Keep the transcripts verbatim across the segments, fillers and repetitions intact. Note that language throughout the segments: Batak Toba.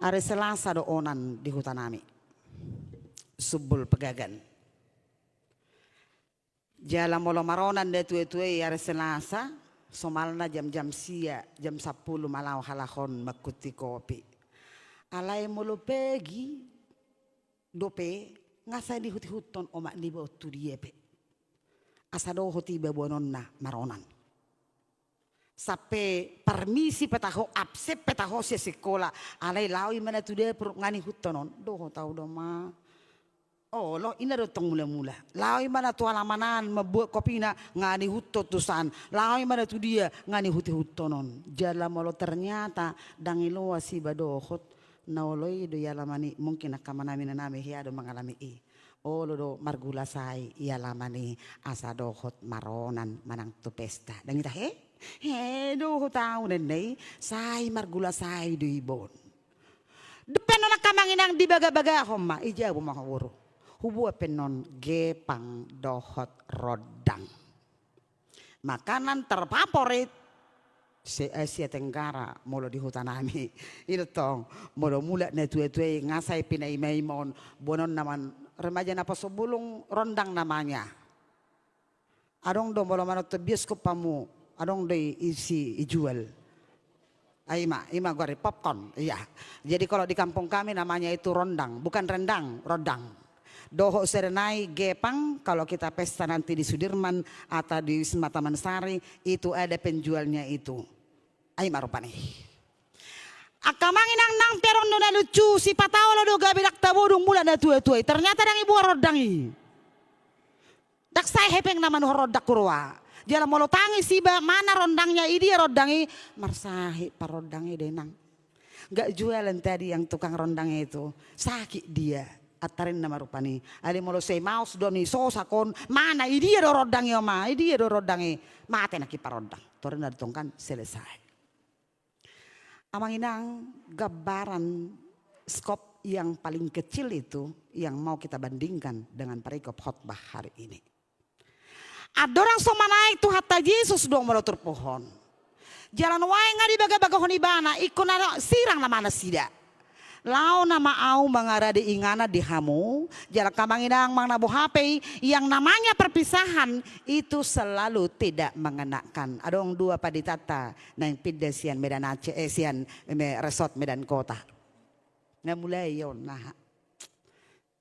Ari Selasa do onan di huta nami. Sumbul Pegagan. Jala molo maronan natuatua i ari Selasa, somalna jamjam sia, jam sampulu ma laho halak on manghuti kopi. Alai molo pagi dope, nga sai diihutihuthon omak niba on tu dia pe. Asa dohot iba boanonna maronan. Sampe parmisi pe taho, absen pe taho sian sikola, alai laho imana tu dapur, nga niihuthon on, dohot au do ma. Olo, inna do tong mulamula. Laho imana tu halaman an, mambuat kopina, nga niihuthon tusan. Laho imana tu dia, nga niihutihuthon on. Jala molo ternyata ndang iloas iba dohot, na olo i do i alaman i, mungkin angka amanami inanami hea do mangalami i. Olo do margula sai i alaman i asa dohot maronan manang tu pesta. Ndang i tahe? He, dohot au ninna i, sai margula sai do iba on. Dohot pe annon angka amang inang dibagabagahon ma, i jabu ma ho boru. Huboan pe annon gepang dohot rondang. Makanan terfavorit se-, Asia Tenggara molo di huta nami. I do tong, molo mulak natuatua i nga sai pinaimaima on, boanonna ma remaja na poso bulung rondang namanya. Adong do molo manonton bioskop hamu, adong do i isi ijual. Ah, ima, ima goar i popcorn, iya. Jadi kalau di kampung kami namanya itu rondang, bukan rendang, rondang. Dohot serenai gepang, kalau kita pesta nanti di Sudirman atau di Wisma Taman Sari, itu ada penjualnya itu. Ah, ima rupani. Angka amang inang nang pe adong do na lucu, sipata olo do gabe ndang tabo dung mulak natuatua i. Ternyata ndang iboan rondang i. Ndang sae hepeng na manuhor rondang huroha. Jala molo tangis iba, mana rondangnya, i dia rondang i, marsahit parondang i da inang. Nggak jualan tadi yang tukang rondang itu. Sakit dia. Antar inna ma rupani. Alai molo sai maos do ni sosak on, mana, i dia do rondang i oma, i dia do rondang i. Mate nangkin parondang. Tor inna do tong kan selesai. Amang inang, gambaran skop yang paling kecil itu yang mau kita bandingkan dengan perikop khotbah hari ini. Andorang so manaek Tuhanta Jesus do molo turpuk on. Jala nuaeng nga dibagabagahon ibana, ingkon na sirang nama nasida. Laho nama au mangarade inganan di hamu, jala angka amang inang manang na boha pe i, yang namanya perpisahan itu selalu tidak mengenakan. Adong dua panditanta naeng pinda sian Medan Aceh, eh, sian, eh, me-, resort Medan Kota. Nga mulai on, nah.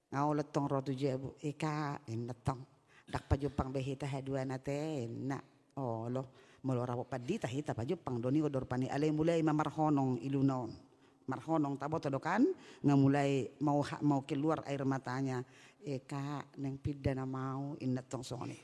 Nga olo tong ro tu jabu, eka, inna tong. Ndang pajumpang be hita haduana te, inna. Olo, molo rap pandita hita pajumpang do ninna do rupani, alai mulai ma marhonong iluna on. Marhonong taboto do kan, nga mulai mau ha-, mau keluar air matanya. Eka, naeng pinda nama au, inna tong songon i.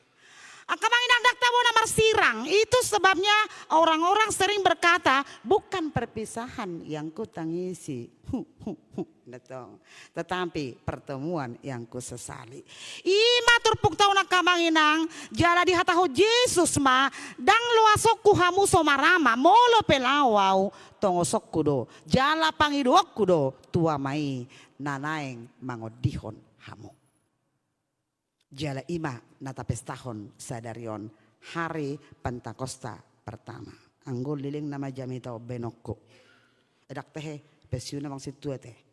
Angka amang inang, ndang tabo na marsirang. Itu sebabnya orang-orang sering berkata, "Bukan perpisahan yang kutangisi." Hu, hu, hu. Inna tong. Tetapi pertemuan yang kusesali. I ma turpukta on angka amang inang, jala dihatahon Jesus ma, ndang loasonku hamu so marama, molo pe laho au, tongosonku do, jala pangidoonku do tu Ama i, na naeng mangondihon hamu. Jala i ma na tapestahon sadari on, hari Pentakosta pertama. Anggo leleng nama jamita on baenonku. Ndang tahe, pensiun nama sintua te.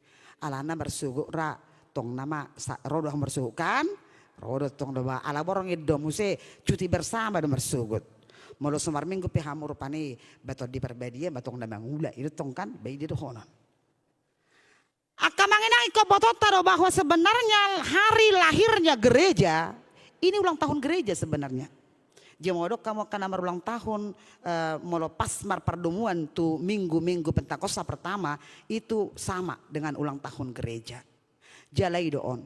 Alana marsogot ra, tong nama sa-, ro do ahu marsogot kan? Ro do tong do ba, ala borngin do muse, cuti bersama do marsogot. Molo so marminggu pe hamu rupani, ba Tondi Parbadia, ba tong na mangula, i do tong kan, ba i dia dohonon. Angka amang inang, ingkon botoonta do bahwa sebenarnya hari lahirnya gereja, ini ulang tahun gereja sebenarnya. Jadi molo adong hamu angka na marulang tahun, eh, molo pas marpardomuan tu minggu-minggu Pentakosta pertama, itu sama dengan ulang tahun gereja. Jala i do on.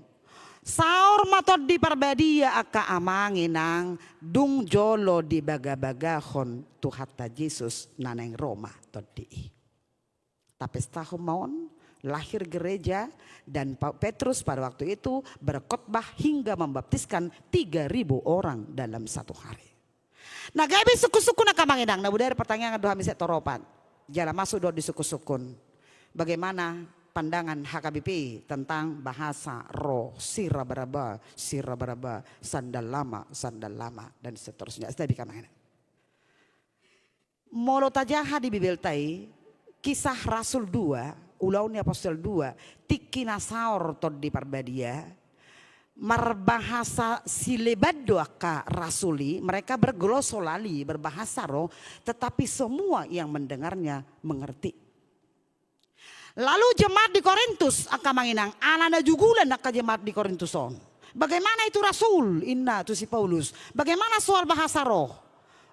Saur ma Tondi Parbadia angka amang inang, dung jolo dibagabagahon Tuhanta Jesus na naeng ro ma Tondi i. Tapestahon ma on, lahir gereja, dan Pa-, Petrus pada waktu itu berkhotbah hingga membaptiskan tiga ribu orang dalam satu hari. Na gabe sungkunsungkun angka amang inang, na bodari pertanyaan do hami sian toropan. Jala masuk do di sungkunsungkun. Bagaimana pandangan H K B P I tentang bahasa ro, sirabaraba, sirabaraba, sandal lama, sandal lama, dan seterusnya. Asa tabi angka amang inang. Molo tajaha di Bibelta i, Kisah Rasul dua, Ulaon ni Apostel dua, tingki na saor Tondi Parbadia, marbahasa sileban do angka rasul i, mereka berglossolalia, berbahasa roh, tetapi semua yang mendengarnya mengerti. Lalu jemaat di Korintus, angka amang inang, ala na jugulan angka jemaat di Korintus on. Bagaimana itu rasul, inna tu si Paulus. Bagaimana soal bahasa roh?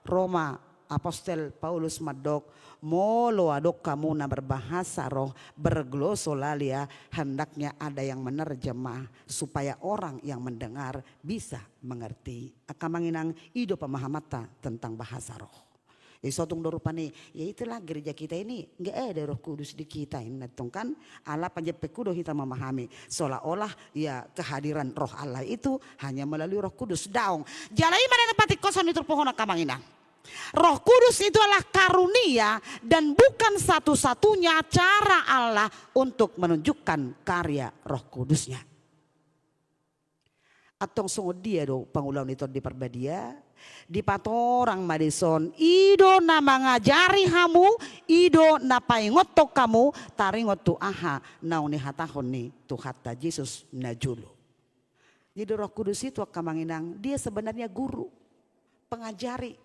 Ro ma Apostel Paulus mandok, molo adong hamu na berbahasa roh, berglossolalia, hendaknya ada yang menerjemah, supaya orang yang mendengar bisa mengerti. Angka amang inang, i do pemahamanta tentang bahasa roh. Jadi so tung do rupani, ya itulah gereja kita ini nggak ada Roh Kudus di kita, inna tong kan. Ala panjepengku do hita memahami seolah-olah ya kehadiran Roh Allah itu hanya melalui Roh Kudus. Daong. Jala i ma na patikkoson ni turpuk on, angka amang inang. Roh Kudus itu adalah karunia dan bukan satu-satunya cara Allah untuk menunjukkan karya Roh Kudus-Nya. Antong songon dia do pangulaon ni Tondi Parbadia? Dipatorang ma dison, i do na mangajari hamu, i do na paingothon hamu, taringot tu aha naung nihatahon ni Tuhanta Jesus na jolo. Jadi Roh Kudus itu, angka amang inang, dia sebenarnya guru, pengajari.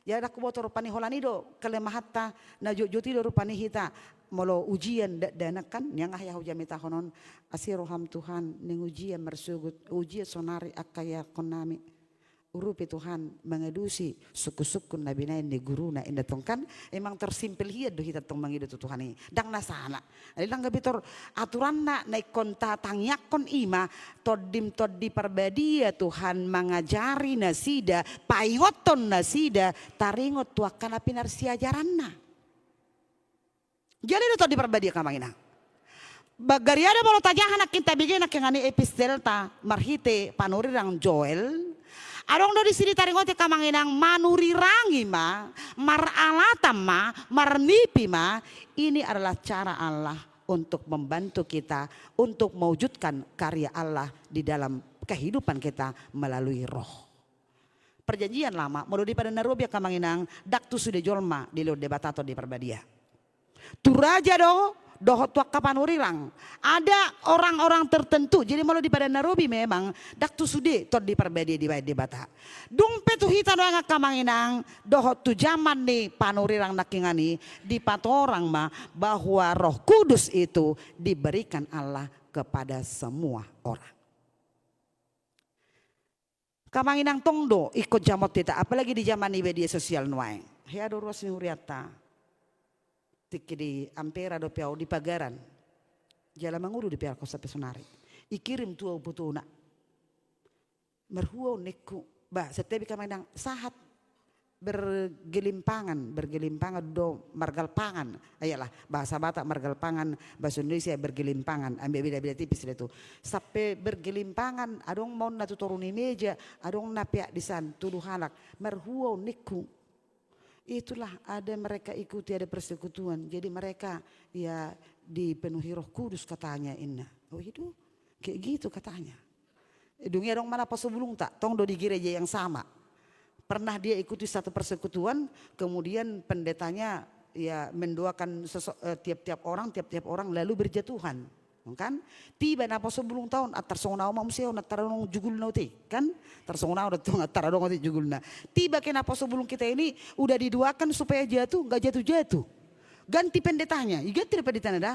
Jadi ndang huboto rupani, holan i do kelemahanta, na jotjot i do rupani hita, molo ujian dakdanak kan, nian aha ia hujamita honon, asi roham Tuhan, naeng ujian marsogot, ujian sonari angka ianakhonnami. Urupi Tuhan, mangalusi sungkunsungkun na binahen ni guruna, inna tong kan. Emang tor simpel hian do hita tong mangido tu Tuhan i, ndang na sana. Jadi ndang gabe tor aturanna, na ingkon tatangiangkon i ma, Tondim-Tondi Parbadia Tuhan mangajari nasida, paingothon nasida, taringot tu angka na pinarsiajaranna. Jala i do Tondi Parbadia, angka amang inang. Ba gariada molo tajaha nangkin, tabege nangkin ani epistelta marhite panurirang Joel. Adong do disi ditaringoti, angka amang inang, manurirangi ma, maralatan ma, marnipi ma. Ini adalah cara Allah untuk membantu kita untuk mewujudkan karya Allah di dalam kehidupan kita melalui Roh. Perjanjian Lama, molo di Padan na Robi, angka amang inang, ndang tu sude jolma dilehon Debata Tondi Parbadia. Tu raja do, dohot tu angka panurirang. Ada orang-orang tertentu. Jadi molo di Padan na Robi memang ndang tu sude Tondi Parbadia dibahen Debata. Dung pe tu hita nuaeng, angka amang inang, dohot tu jaman ni panurirang nangkin ani, dipatorang ma bahwa Roh Kudus itu diberikan Allah kepada semua orang. Angka amang inang, tong do ingkon jamot hita, apalagi di jaman ni media sosial nuaeng. Hea do ruas ni hurianta. Tingki di Ampera dope au, di Pagaran. Jala mangolu dope au, angka amang, sampe sonari. Ikirim tu au fotona. Marhua on, ningku. Ba, santabi, angka amang inang, sahat. Bergelimpangan, bergelimpangan do, margalpangan. Iyalah, bahasa Batak margalpangan, bahasa Indonesia bergelimpangan. Ambil beda-beda tipis do tu. Sampe bergelimpangan, adong ma on na tu toru ni meja, adong na peak disan, tolu halak. Marhua on, ningku. Itulah, ada mereka ikuti, ada persekutuan. Jadi mereka, ya, dipenuhi Roh Kudus katanya, inna. Oh, itu kayak gitu katanya. Dung i adong ma naposo bulungta, tong do di gereja yang sama. Pernah dia ikuti satu persekutuan, kemudian pendetanya, ya, mendoakan seso-, eh, tiap-tiap orang, tiap-tiap orang, lalu berjatuhan. Kan? Tiba naposo bulungta on, antar songon au ma muse on, antar adong jugulna ute, kan? Antar songon au do tong, antar adong ute jugulna. Tiba ke naposo bulung kita ini udah didoakan supaya jatuh, nggak jatuh-jatuh. Ganti pendetanya, i ganti do pendetana da.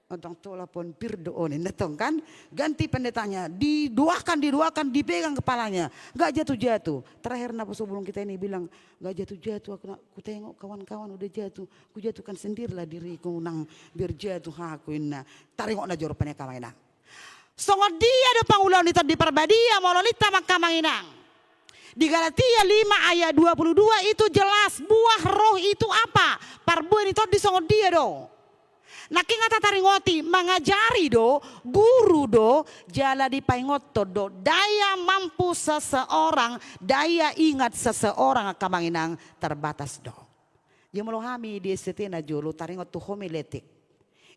Antong tolap on, pir do on, inna tong kan. Ganti pendetanya, didoakan, didoakan, dipegang kepalanya, nggak jatuh-jatuh. Terakhir naposo bulung kita ini bilang, nggak jatuh-jatuh, aku nak, ku tengok kawan-kawan udah jatuh, ku jatuhkan sendirilah diriku, unang biar jatuh aku, inna. Taringot na jolo, angka amang inang. Songon dia do pangulaon ni Tondi Parbadia molo ninta, angka amang inang? Di Galatia lima ayat dua puluh dua itu jelas, buah Roh itu apa? Parbue ni Tondi songon dia do? Nangkin nga tataringoti, mangajari do, guru do, jala dipaingothon do, daya mampu seseorang, daya ingat seseorang, angka amang inang, terbatas do. Jadi molo hami di S C T na jolo taringot tu homiletik,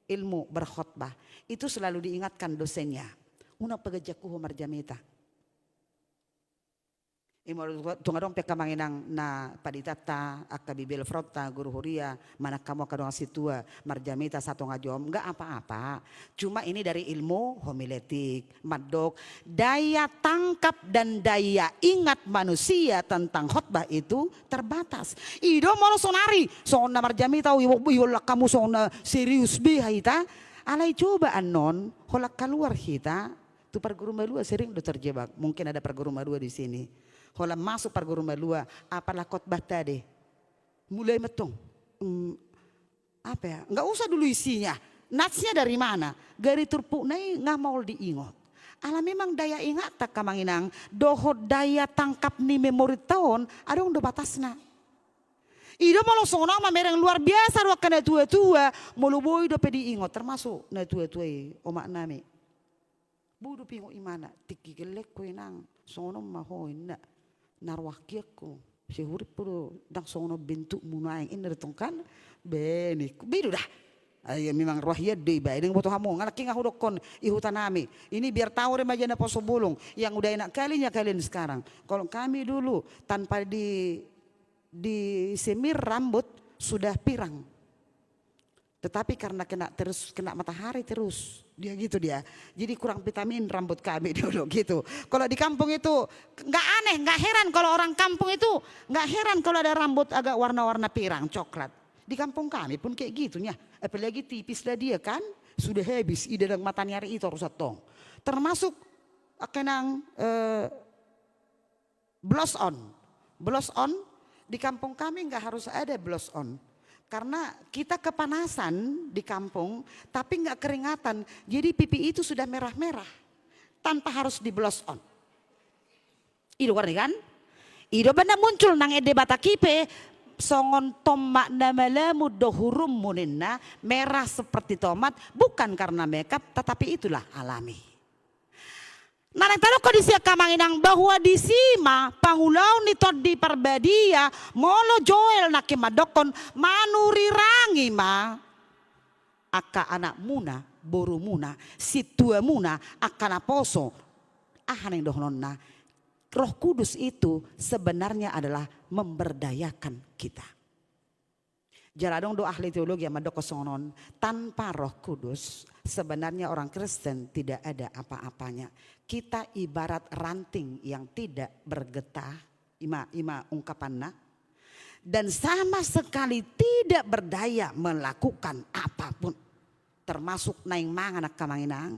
ilmu berkhotbah, itu selalu diingatkan dosennya. Unang paganjangku ho marjamita. Imo tung adong pe angka amang inang na panditanta, angka bibelvrouta, guru huria, manang hamu angka dongan sintua, marjamita satonga jom, nggak apa-apa. Cuma ini dari ilmu homiletik, mandok, daya tangkap dan daya ingat manusia tentang khotbah itu terbatas. I do molo sonari, songon na marjamita, i, i, holan hamu songon na serius be hita, alai coba annon, holan kaluar hita, tu parguru malua sering do terjebak, mungkin ada parguru malua di sini. Holan masuk parguru malua, apala khotbah tadi. Mulai metong. Hmm, apa ya? Nggak usah dulu isinya. Natsnya dari mana? Gari turpukna i nga maol diingot. Ala memang daya ingatta angka amang inang, dohot daya tangkap ni memorinta on, adong do batasna. I do molo songon on mamereng luar biasa do angka natua-tua, molo boi dope diingot, termasuk natua-tua i, omak nami. Boi dope ingot imana, tingki gellengku inang, songon on ma ho inna. Na roa hianku, sihurippu do, ndang songon on bentukmu nuaeng, inna do tong kan, be ningku, be do da. Ai memang roa hian do iba, i do nga huboto hamu, nga nangkin nga hudokkon, i huta nami. Ini biar tahu remaja Naposo Bolong, yang udah enak kalinya kalian sekarang. Kalau kami dulu, tanpa di, disemir rambut, sudah pirang. Tetapi karena kena terus, kena matahari terus, dia gitu dia. Jadi kurang vitamin rambut kami dulu gitu. Kalau di kampung itu nggak aneh, nggak heran kalau orang kampung itu, nggak heran kalau ada rambut agak warna-warna pirang, coklat. Di kampung kami pun kayak gitunya. Apalagi tipis lah dia kan, sudah habis, i dalam mataniari itu harus setong. Termasuk angka inang, eh, Blouse on. Blouse on, di kampung kami nggak harus ada blouse on. Karena kita kepanasan di kampung, tapi nggak keringatan. Jadi pipi itu sudah merah-merah. Tanpa harus di blouse on. I do kan? I do umbahen na muncul nang ende Batak i pe, songon tomat na malamun do hurummu ninna, merah seperti tomat, bukan karena makeup, tetapi itulah alami. Na naeng tadokkon disi angka amang inang bahwa disi ma pangulaon ni Tondi Parbadia, molo Joel nangkin mandokkon manurirangi ma angka anakmuna, borumuna, sintuamuna, angka naposo. Aha naeng dohononna? Roh Kudus itu sebenarnya adalah memberdayakan kita. Jala adong do ahli teologi yang mandokkon songon on, tanpa Roh Kudus, sebenarnya orang Kristen tidak ada apa-apanya. Kita ibarat ranting yang tidak bergetah, ima, ima ungkapanna, dan sama sekali tidak berdaya melakukan apapun. Termasuk naeng mangan angka amang inang,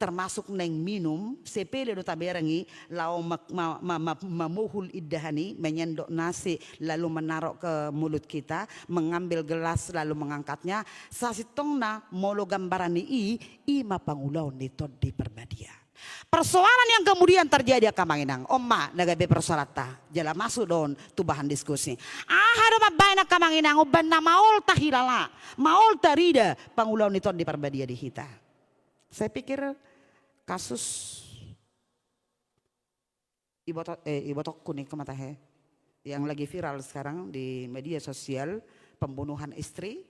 termasuk naeng minum, sepele do tabereng i, laho ma-, ma-, ma-, ma-, mamohul indahan i, menyendok nasi, lalu menaruh ke mulut kita, mengambil gelas, lalu mengangkatnya, sasintongna molo gambaran ni i, i ma pangulaon ni Tondi Parbadia. Persoalan yang kemudian terjadi angka amang inang, on ma na gabe persoalanta, jala masuk do on tu bahan diskusi. Aha do mambaen angka amang inang, umbahen na maol tahilala, maol tarida pangulaon ni Tondi Parbadia di hita? Saya pikir kasus iboto-, eh, ibotokku ni, kematahe, yang lagi viral sekarang di media sosial, pembunuhan istri.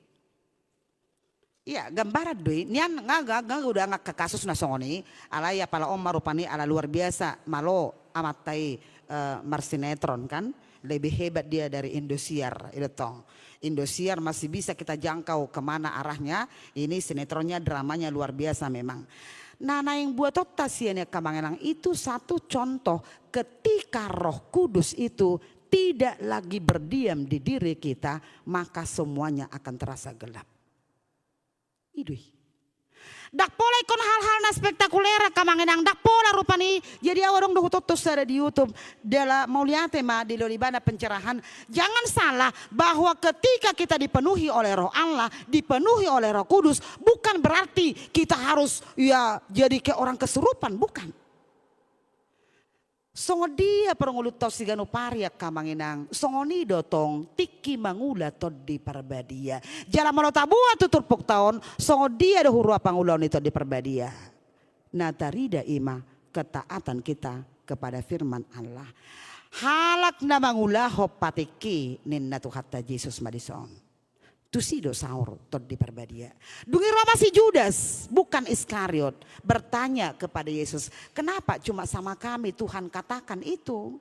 Iya, gambaran do i. Nian nga, nga, nga godang angka kasus na songon i, alai apala on ma rupani ala luar biasa, malo amanta i, eh, marsinetron kan, lebih hebat dia dari Indosiar, i do tong. Indosiar masih bisa kita jangkau kemana arahnya, ini sinetronnya, dramanya luar biasa memang. Nah, naeng buatonta sian i angka amang inang, itu satu contoh ketika Roh Kudus itu tidak lagi berdiam di diri kita, maka semuanya akan terasa gelap. I do i. Ndang pola ingkon hal-hal na spektakuler angka amang inang, ndang pola rupani. Jadi au adong do hutonton sada di YouTube, jala mauliate ma dilehon ibana pencerahan. Jangan salah bahwa ketika kita dipenuhi oleh Roh Allah, dipenuhi oleh Roh Kudus, bukan berarti kita harus, ya, jadi kayak orang kesurupan, bukan. Songon dia parngoluonta on siganup ari angka amang inang, songon i do tong tingki mangula Tondi Parbadia. Jala molo taboan tu turpukta on, songon dia do huroha pangulaon ni Tondi Parbadia? Na tarida i ma ketaatan kita kepada firman Allah. Halak na mangulahon patikki, ninna Tuhanta Jesus ma dison. Tusi do saur Tondi Parbadia. Dung i ro ma si Judas, bukan Iskariot, bertanya kepada Yesus, "Kenapa cuma sama kami Tuhan katakan itu?"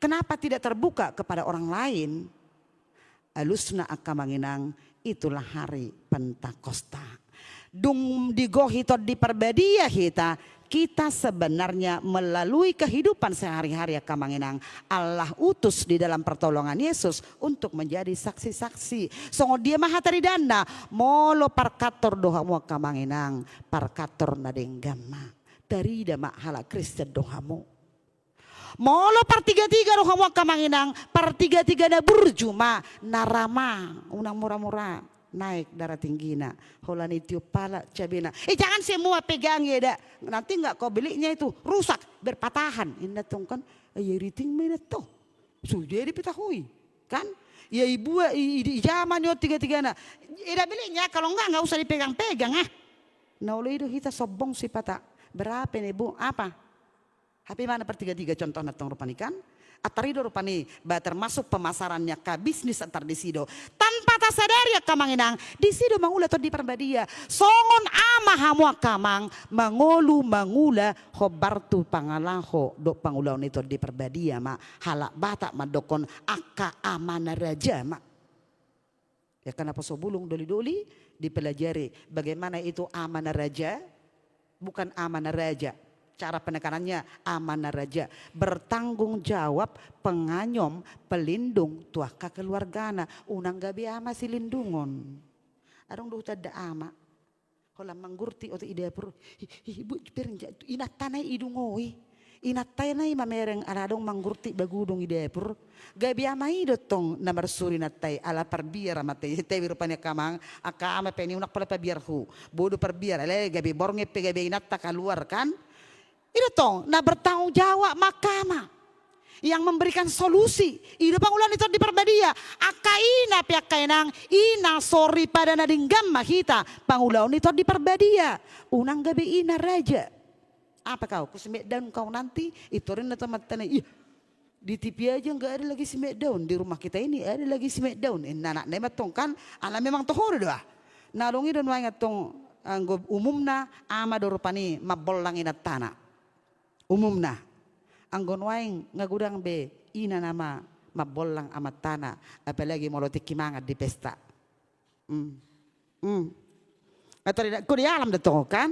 Kenapa tidak terbuka kepada orang lain? Alusna angka amang inang, itulah hari Pentakosta. Dung digohi Tondi Parbadia hita, kita sebenarnya melalui kehidupan sehari-hari angka amang inang, Allah utus di dalam pertolongan Yesus untuk menjadi saksi-saksi. Songon dia ma hata ni dana, molo parkantor do hamu angka amang inang, parkantor na denggan ma. Tarida ma halak Kristen do hamu. Molo partiga-tiga do hamu angka amang inang, partiga-tiga na burju ma, na ra ma, unang mura-mura naik darah tingginya. Holan i tiop pala cabena. Eh, jangan semua pegang ya, dak. Nanti nggak kau belinya itu rusak, berpatahan. Inna tong kan, eh, ya riting ma inna tong. Sudah dipitahui, kan? Ya ibu, i, i, i zaman yo tiga-tigana. Eda belinya, kalau nggak, nggak usah dipegang-pegang, ah. Na olo i do hita sombong sipata. Berapa ini, Bu? Apa? Hape ma na partiga-tiga contohna tong rupani kan. Antar i do rupani, ba termasuk pemasarannya ka bisnis antar disi do. Tanpa tasadari angka amang inang, disi do mangula Tondi Parbadia. Songon ama hamu angka amang, mangolu mangula hombar tu pangalaho dohot pangulaon ni Tondi Parbadia ma. Halak Batak mandokkon angka ama na raja ma. Ya, karena poso bulung doli-doli dipelajari bagaimana itu ama na raja, bukan ama na raja. Cara penekanannya ama na raja. Bertanggung jawab, penganyom, pelindung tu angka keluargana. Unang gabe ama silindungon. Adong do hutanda ama. Holan manggurti oto i dapur. Hi, hi, bu, bereng ja, inantana i dung i. Inantana i mamereng ala adong manggurti bagudung i dapur. Gabe ama i do tong na marsuru inanta i ala parbiar amanta i. Tahe be rupani angka amang, angka ama pe ni unang pola pabiarhu. Bodo parbiar, ale gabe borngin pe gabe inanta kaluar kan. I do tong, na bertanggung jawab ma angka ama. Yang memberikan solusi. I do pangulaon ni Tondi Parbadia. Angka ina pe angka inang, ina soripada na denggan ma hita. Pangulaon ni Tondi Parbadia. Unang gabe ina raja. Apa kau, ku smackdown kau nanti, i torinna tu amantana i. Iya. Di T V aja nggak ada lagi smackdown, di rumah kita ini ada lagi smackdown. Inna anakna i ma tong kan, ala memang toho do ah. Na adong i do nuaeng antong anggo umumna, ama do rupani mambollang inantana. Umumna. Anggo nuaeng nga godang be ina nama mambollang amantana, apalagi molo tingki mangan di pesta. Hmm. Hmm. Atau di, ko di alam do tong kan?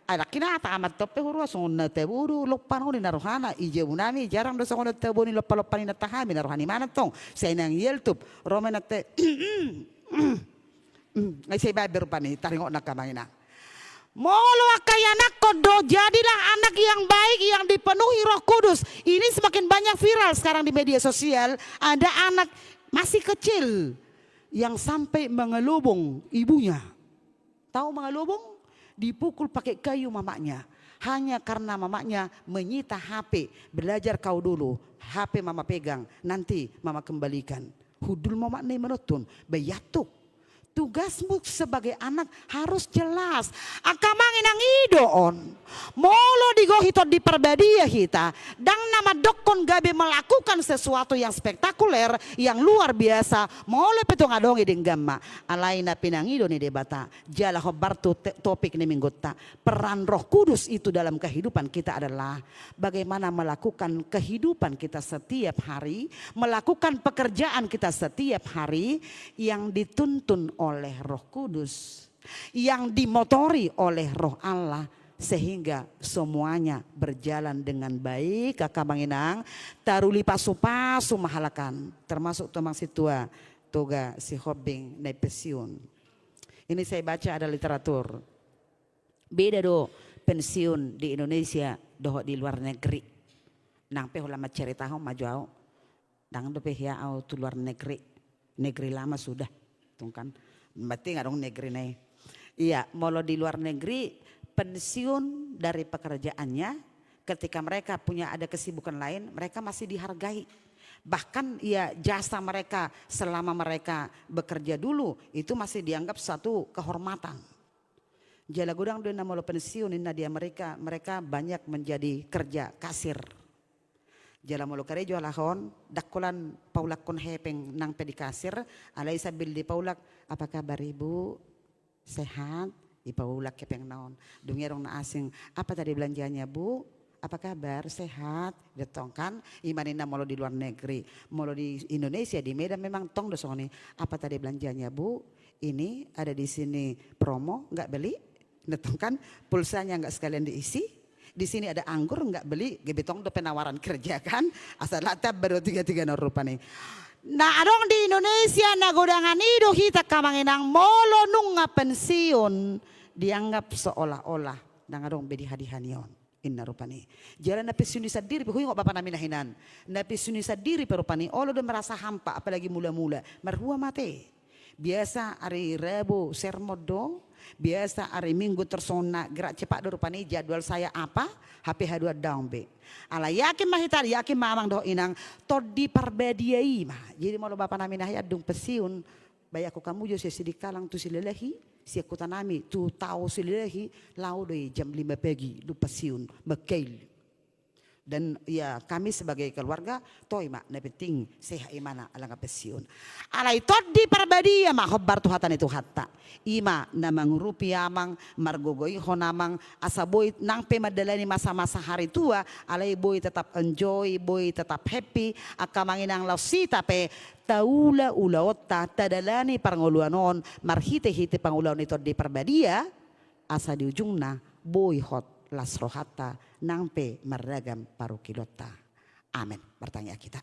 Ada kinata amat tope hurua songon na tabo do lompan on na rohana, i jabu nami jarang do songon na tabo ni lompa-lompa ni inanta hami na rohani mangan tong. Sai nang i altup, ro ma inanta i. Hmm, ai sai baen be rupani taringot na angka amang inang. Molo angka ianakhon do, jadilah anak yang baik, yang dipenuhi Roh Kudus. Ini semakin banyak viral sekarang di media sosial. Ada anak masih kecil yang sampai mengelobong ibunya. Tahu mengelobong? Dipukul pakai kayu mamaknya. Hanya karena mamaknya menyita H P. Belajar kau dulu. H P mama pegang, nanti mama kembalikan. Hundul ma omakna i manonton, ba iantuk. Tugasmu sebagai anak harus jelas. Angka amang inang, i do on. Molo digohi Tondi Parbadia hita, ndang na mandokkon gabe melakukan sesuatu yang spektakuler, yang luar biasa, molo pe tung adong i denggan ma. Alai na pinangido ni Debata, jala hombar tu te-, topik ni minggunta. Peran Roh Kudus itu dalam kehidupan kita adalah bagaimana melakukan kehidupan kita setiap hari, melakukan pekerjaan kita setiap hari yang dituntun oleh Roh Kudus, yang dimotori oleh Roh Allah, sehingga semuanya berjalan dengan baik. Angka amang inang, taruli pasu-pasu ma halak an, termasuk tu amang sintua Toga Sihombing na pensiun. Ini saya baca ada literatur. Beda do pensiun di Indonesia dohot di luar negeri. Nang pe holan mancaritahon ma jo au. Ndang dope hea au tu luar negeri. Negeri lama sudah. Tung kan. Berarti nggak dong negeri na i. Iya, molo di luar negeri, pensiun dari pekerjaannya, ketika mereka punya ada kesibukan lain, mereka masih dihargai. Bahkan ya jasa mereka selama mereka bekerja dulu, itu masih dianggap satu kehormatan. Jala godang do inna molo pensiun inna di Amerika, mereka banyak menjadi kerja kasir. Jala molo karejo halak on, ndang holan paulakkon hepeng nang pe di kasir, alai sambil dipaulak, "Apa kabar Ibu? Sehat?" Dipaulak hepengna on. Dung i adong na asing, "Apa tadi belanjanya, Bu?" Apa kabar? Sehat? Dia tong kan, ima ninna molo di luar negeri, molo di Indonesia, di Medan memang tong do songon i. Apa tadi belanjanya, Bu? Ini ada di sini promo, nggak beli? Dia tong kan, pulsanya nggak sekalian diisi? Di sini ada anggur, nggak beli? Gabe tong do penawaran kerja kan? Asal lata baru tiga-tiga na rupani. Na adong di Indonesia na godangan i do hita angka amang inang, molo nunga pensiun dianggap seolah-olah ndang adong be diha-diha ni on. Inna rupani. Jala na pensiun i sandiri pe, huingot bapa nami na hinan. Na pensiun i sandiri pe rupani, olo do merasa hampa, apalagi mula-mula. Marhua mate. Biasa ari Rabu sermon do, biasa ari Minggu tersona gerak cepat do rupani, jadwal saya apa, hape haduan daong be. Ala yakin ma hita, yakin ma amang dohot inang, Tondi Parbadia i ma. Jadi molo bapa nami na hian dung pensiun, bayakhon hamu jo sian Sidikalang tu Silalahi, sian huta nami tu Tao Silalahi, laho do i jam lima pagi dung pensiun, mangkail. Dan ya kami sebagai keluarga, toe ma na penting sehat imana ala nga pensiun. Alai Tondi Parbadia ma hombar tu hata ni Tuhanta. Ima na mangurupi amang, margogoihon amang, asa boi nang pe mandalani masa-masa hari tua, alai boi tetap enjoy, boi tetap happy, angka amang inang laos hita pe taula ulaonta, tadalani parngoluan on, marhite-hite pangulaon ni Tondi Parbadia, asa di ujungna boi hot las rohanta nang pe marragam parungkilonta. Amen. Martangiang hita.